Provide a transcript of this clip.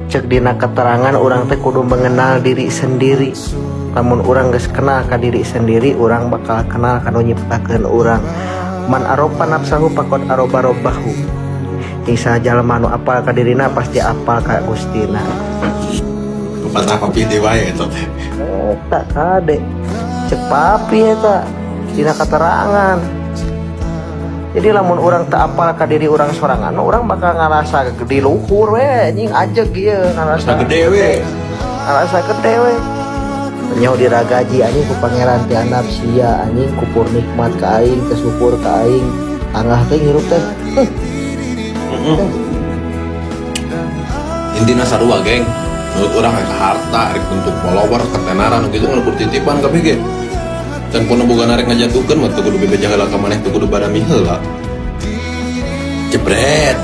Cek dina keterangan, urang teh kudu mengenal diri sendiri. Lamun urang geus kenal ka diri sendiri, urang bakal kenal ka nu nyiptakeun urang. Man arofa nafsahu faqod arofa robbahu. Saha jalma nu apal ka dirina, pasti apal ka Gustina. Pepatah papi dewa ya eta teh. Eta kade, cek papi eta dina keterangan. Jadi lamun urang teu apal ka diri urang sorangan, urang bakal ngarasa gede luhur we, anjing, ajeg ieu ngarasa. Ngarasa gede we. Ngarasa gede we. Nyaho diragaji, anjing, ku Pangeran ti handap sia, anjing, kufur nikmat ka aing, teu syukur ka aing, tangah teh hirup teh. Intina sarua, geng. Menurut urang rek harta, rek bentuk follower, ketenaran gitu, ngelebur titipan kabeh ge. Dan pun boga narek ngajatuhkeun mah teu kudu bebeja heula ka maneh, teu kudu badami heula. Jebret.